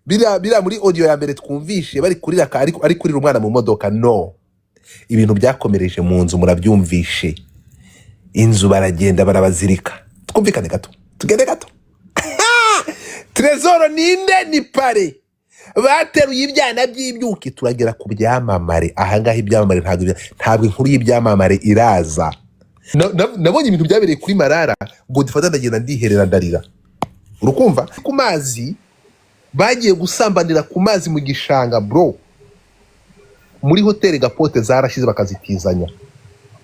Biriya muri audio ya mbere twumvishe bari kurira, ari kurira umwana mu modoka. No ibintu byakomereje mu nzu, murabyumvishe. Inzu baragenda barabazirika. Twumvikane gato, tugende gato. Trezoro ninde? Ni pare bateruye ibyana by'ibyuki. Turagera ku byamamare ahangaha. Ibyamamare ntabwo ntabwo inkuru y'ibyamamare iraza. Nabonye ibintu byabereye kuri Marara Godfather, ndagenda ndiherera, ndarira. Urukumva ku mazi, bagiye gusambanira ku mazi mu gishanga, bro. Muri hoteli gapote zarashize, bakazitizanya.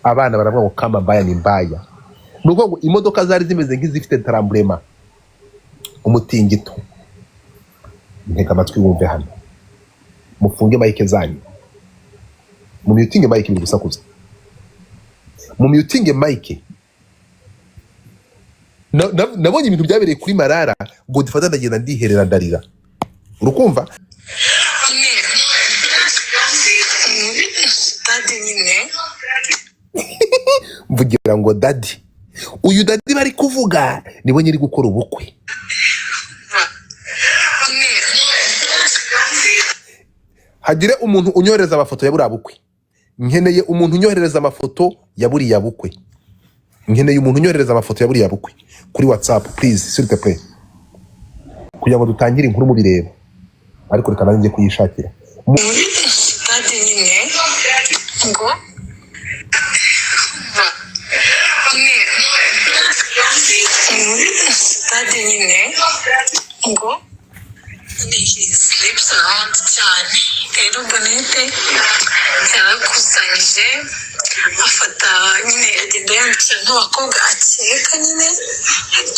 Abana baravuga ngo kama mbaya ni mbaya. Ni ukuvuga ngo imodoka zari zimeze nk'izifite tremblement, umutingito. Ntega amatwi wumve hano. Mufunge mic zanyu, mumutinge mic, biri gusakuza. Mumutinge mic. Nabonye ibintu byabereye kuri Marara Godfather, ndagenda ndiherera, ndarira. Urukumva. Nyine muri stade nyine. Mvugira ngo daddy, uyu daddy bari kuvuga niwe nyiri gukora ubukwe. Nyine. Hagire umuntu unyohereza amafoto ya buriya bukwe. Nkeneye umuntu unyohereza amafoto ya buriya bukwe. Nkeneye umuntu unyohereza amafoto ya buriya bukwe kuri WhatsApp, please, s'il te plaît, kugira ngo dutangire inkuru mubireba. Ariko reka nanjye njye kuyishakira. Muri stade nyine ngo nyine muri stade nyine ngo he sleeps around cyane. Rero Bonete yarakusanyije, afata nyine, agenda yandikira nk'abakobwa akeka nyine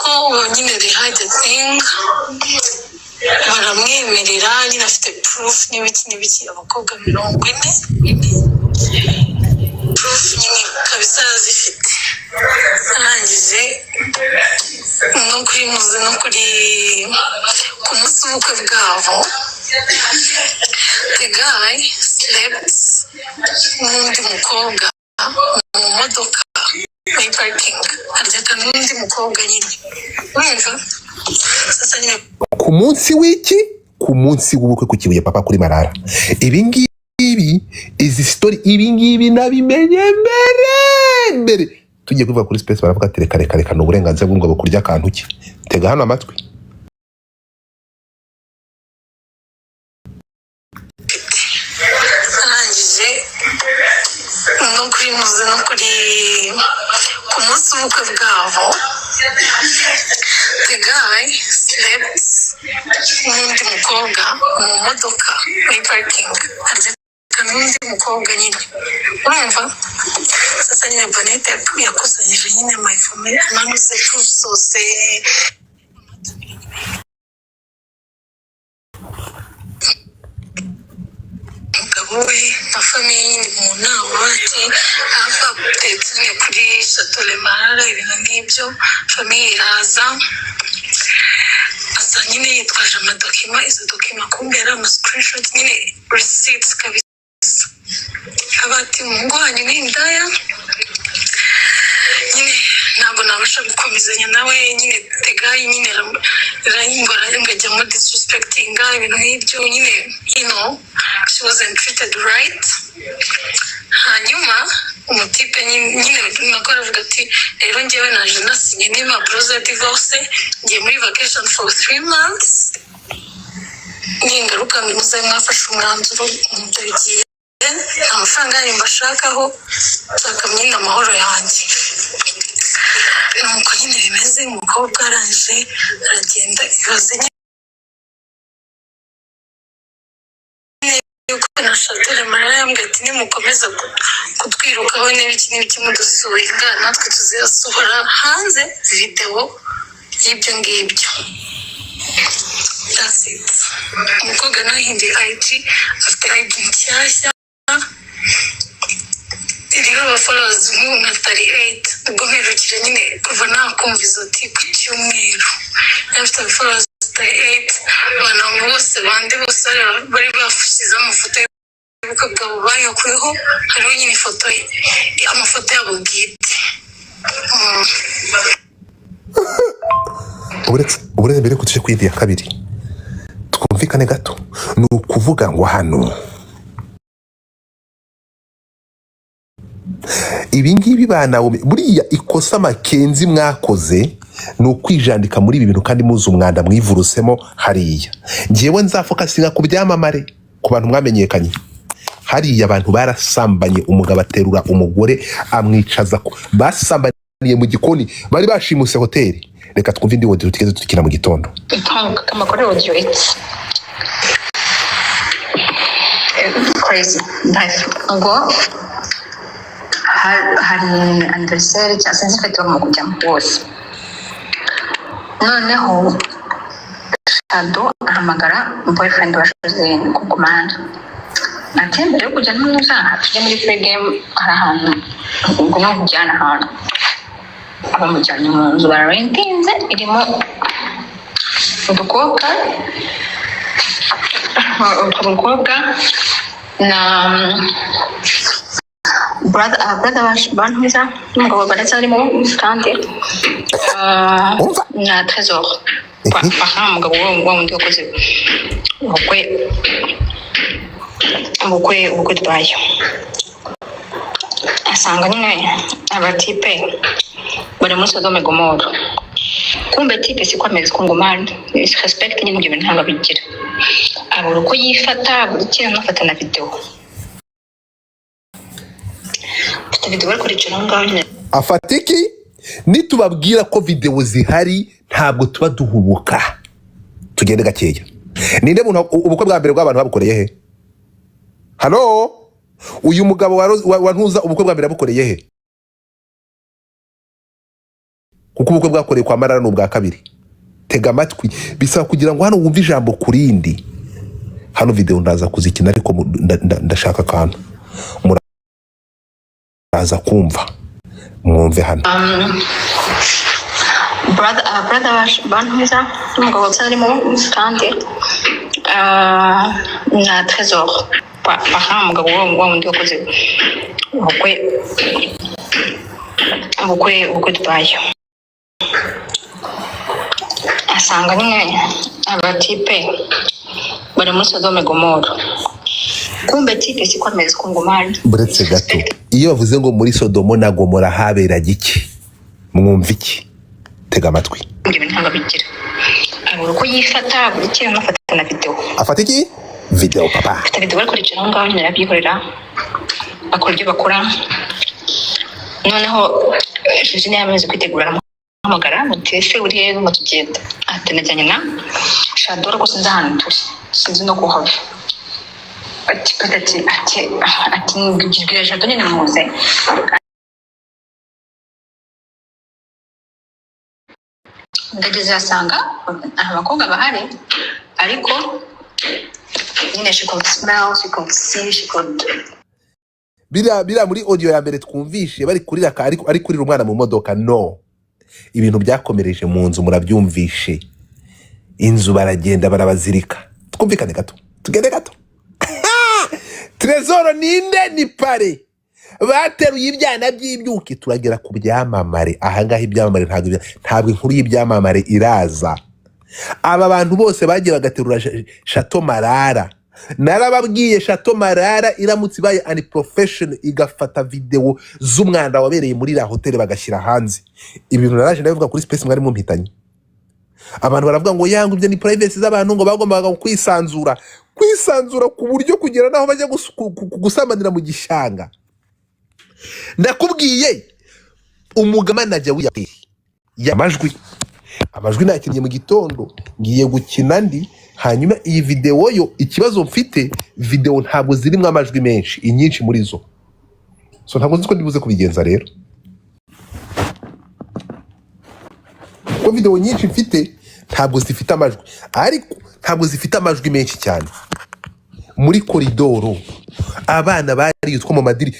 ko nyine they had a thing, baramwemerera nyine, afite proof n'ibiki n'ibiki, abakobwa 40, proof nyine kabisa arazifite. Arangije no kuri muze no kuri ku munsi w'ubukwe bwabo, the guy slept n'undi mukobwa mu modoka muri parking, aryaka n'undi mukobwa nyine. Urumva sasa nyine. Ku munsi w'iki? Ku munsi w'ubukwe ku Kibuye, papa, kuri Marara. Ibi ngibi, izi story, ibi ngibi nabimenye mbere mbere. Tugiye kuvuga kuri space, baravuga ati: "Reka, reka, reka, ni uburenganzira bw'umugabo kurya akantu ke." Tega hano amatwi. Arangije no kuri muze no kuri ku munsi w'ubukwe bwabo, the guy slept n'undi mukobwa mu modoka muri parking, aryaka n'undi mukobwa nyine. Urumva sasa nyine, Bonete yakusanyije nyine mayifome amanuze proof zose, umugabo we na famille nyine mu nama, bati ava nyine kuri Chateau Le Marara, ibintu nk'ibyo. Famille iraza, aza nyine yitwaje amadocuments. Izo documents kumbe yari ama screenshot nyine, receipts kabisa. Aba ati: "Umuhungu wanyu ni indaya nyine, ntabwo nabasha gukomezanya nawe nyine." The guy nyine arayingora, ngajya disrespectinga, ibintu nk'ibyo nyine, she wasn't treated right. Hanyuma umutipe nyine nako aravuga ati: "Rero njyewe naje nasinye n'impapuro za divorce, ngiye muri vacation for 3 months, ningaruka muzabe mwafashe umwanzuro. Ndagiye, nta mafaranga yanyu mbashakaho, nshaka nyine amahoro yanjye." Nuko nyine bimeze. Umukobwa arangije aragenda. Ibaze nyine yuko na Chateau Marara yambwiye ati: "Nimukomeza kutwirukaho n'ibiki n'ibiki mudusubiza, natwe tuzasohora hanze videwo y'ibyo ngibyo." That's it. Umukobwa nahinduye IG, afite IG nshyashya iriho aba followers nk'ubu nka 38. Ubwo mperukira nyine kuva nakumva izo ti ku cyumweru, yari afite aba followers 38. Abantu bose bandi bose bari bashyizeho amafoto y'ubukwe bwabo bayakuyeho, hariho nyine ifoto ye, amafoto yabo bwite. Uretse mbere ko tujya ku yindi ya kabiri. Twumvikane gato, ni ukuvuga ngo hano ibi ngibi ba Nawomi, buriya ikosa Makenzi mwakoze ni ukwijandika muri ibi bintu kandi muzi umwanda mwivurusemo hariya. Ngewe nzafokasinga ku byamamare, ku bantu mwamenyekanye hariya. Abantu barasambanye, umugabo aterura umugore amwicaza basambaniye mu gikoni, bari bashimuse hoteli. Reka twumve indi audio tugeze dukina mu gitondo. Amakuru audio, it's crazy life. Ngo hari anniversaire cyangwa sinzi fête bagomba kujyamo bose. Noneho Shado ahamagara boyfriend wa Joselyne kugumana, ati: "Mbere yo kujya ntuza tujye muri free game, hari ahantu ngomba kujyana." Ahantu abamujyanye mu nzu bararentinze, irimo udukobwa, utwo mukobwa na brother bantuza n'umugabo baracyarimo kandi Umva. na Trésor. Aha umugabo wa wundi wakoze ubukwe Dubai, asanga nyine abatipe bari muri Sodome Gomoro. Kumbe type siko ameze, kungumana respect nyine, ibyo bintu ntabwo abigira, abura uko yifata, abura ikintu, anafata na video, afite video bari kuricara aho ngaho nyine. Afata iki? Nitubabwira ko videwo zihari, ntabwo tuba duhubuka. Tugende gakeya. Ninde muntu ubukwe bwa mbere bw'abantu babukoreye he? Hano uyu mugabo wa ntuza, ubukwe bwa mbere yabukoreye he? Kuko ubukwe bwakoreye kwa Marara ni ubwa kabiri. Tega amatwi, bisaba kugira ngo hano wumve ijambo ku rindi. Hano videwo ndaza kuzikina, ariko ndashaka akantu muraza kumva, mwumve hano. Brother bantuza n'umugabo baracyarimo kandi na Trésor. Aha umugabo wa wundi wakoze ubukwe Dubai, asanga nyine abatipe bari muri Sodome Gomoro. Kumbe type siko ameze, kungumana Buretse gato, iyo bavuze ngo muri Sodomo na Gomora haberaga iki, mwumva iki? Tega amatwi. Ibyo bintu ntabwo abigira, abura uko yifata, abura ikintu, anafata na video. Afata iki? Videwo papa. Afite video bari kuricara aho ngaho nyine, arabyikorera, bakora ibyo bakora. Noneho Josine yamaze kwitegura, aramuhamagara muti: "Ese uri he ngo tugenda?" Ati: "Najyanye na Shadora ko sinzi ahantu turi, sinzi no kuhava." Ati pete, ati "Bwira Shado nyine muze." Ndageze, asanga abakobwa bahari, ariko nyine she could smell, she could see, she could Biriya muri audio ya mbere twumvishe bari kurira, ari kurira umwana mu modoka. No ibintu byakomereje mu nzu, murabyumvishe, inzu baragenda barabazirika. Twumvikane gato, tugende gato. Trezoro ninde? Ni pare bateruye ibyana by'ibyuki. Turagera ku byamamare ahangaha. Ibyamamare ntabwo inkuru y'ibyamamare iraza. Aba bantu bose bagiye bagaterura Shato Marara, narababwiye, Shato Marara iramutse ibaye unprofessional igafata videwo z'umwanda wabereye muri iriya hoteli bagashyira hanze, ibintu naraje ndabivuga kuri space mwari mumpitanye. Abantu baravuga ngo yanga ibyo ni privacy z'abantu, ngo bagombaga kwisanzura ku buryo kugera n'aho bajya gusambanira mu gishanga. Ndakubwiye, umugabo w'iya hoteli amajwi nakinnye mu gitondo, ngiye gukina andi. Hanyuma iyi videwo yo, ikibazo mfite, videwo ntabwo zirimo amajwi menshi, inyinshi muri zo, so ntabwo nzi ko ndibuze kubigenza rero, kuko videwo nyinshi mfite ntabwo zifite amajwi, ariko ntabwo zifite amajwi menshi cyane. Muri koridoro abana bariye utwo mu madiri.